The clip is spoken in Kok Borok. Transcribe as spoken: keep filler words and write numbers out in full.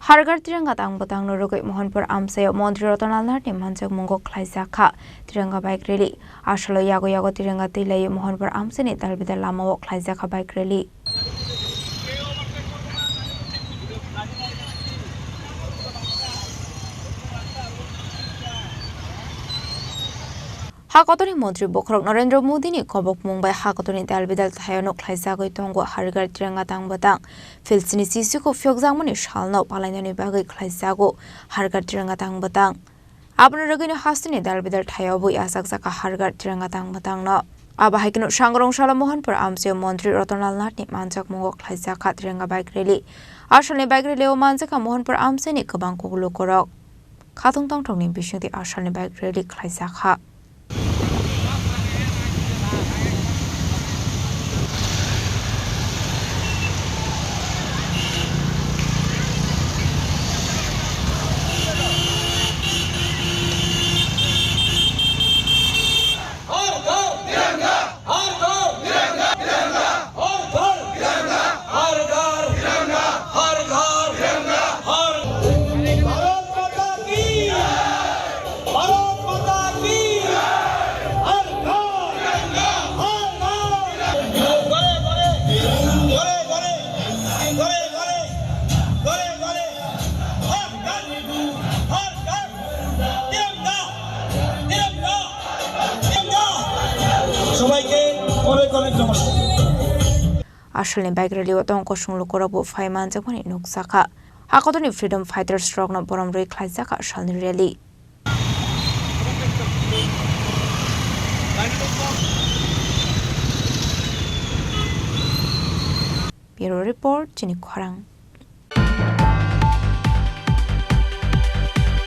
Hargar Tiranga tang bwtangno rwgwi Mohanpur amchaio Montri Ratan Lal Nathni manjakmungo khlaijak kha Tiranga bike rally. Asalo yago yago Tiranga twi laiwi Mohanpur amchaini dalbidal lamao khlaijak kha bike rally. Ha kotorni montri bokhorok Narendra Modini kobokmung bai ha kotorni dalbidal thaio no khlaijagwi tongo Hargar Tiranga tang bwtang. Philsini sisiko phiyokjakmani salno palainani bagwi khlaijago Hargar Tiranga tang bwtang. Aboni rwgwino hasteni dalbidal thaio bui achakjak kha Hargar Tiranga tang bwtangno. Abo hai kheno sangrong salo Mohanpur amchaio Montri Ratan Lal Nathni manjakmungo khlaijak kha Tiranga bike rally. Asalni bike rally-o manjak kha Mohanpur amchaini kwbang kuklukorok. Khatung tongthokni bisingtwi asalni bike rally khlaijak kha. Bharat माता की, भारत माता की, हर घर, हर घर। घरे घरे, घरे घरे, घरे घरे, घरे घरे, हर घर, हर घर, तिरंगा, तिरंगा, तिरंगा। সবাইকে অনেক অনেক নমস্কার। Asalni bike rally-o tong kosong lukurokbo phai manjakmani nukjakha. Hakotorni freedom fighters rokno borom rwi khlaijakha asalni rally. Bureau report, chini khorang.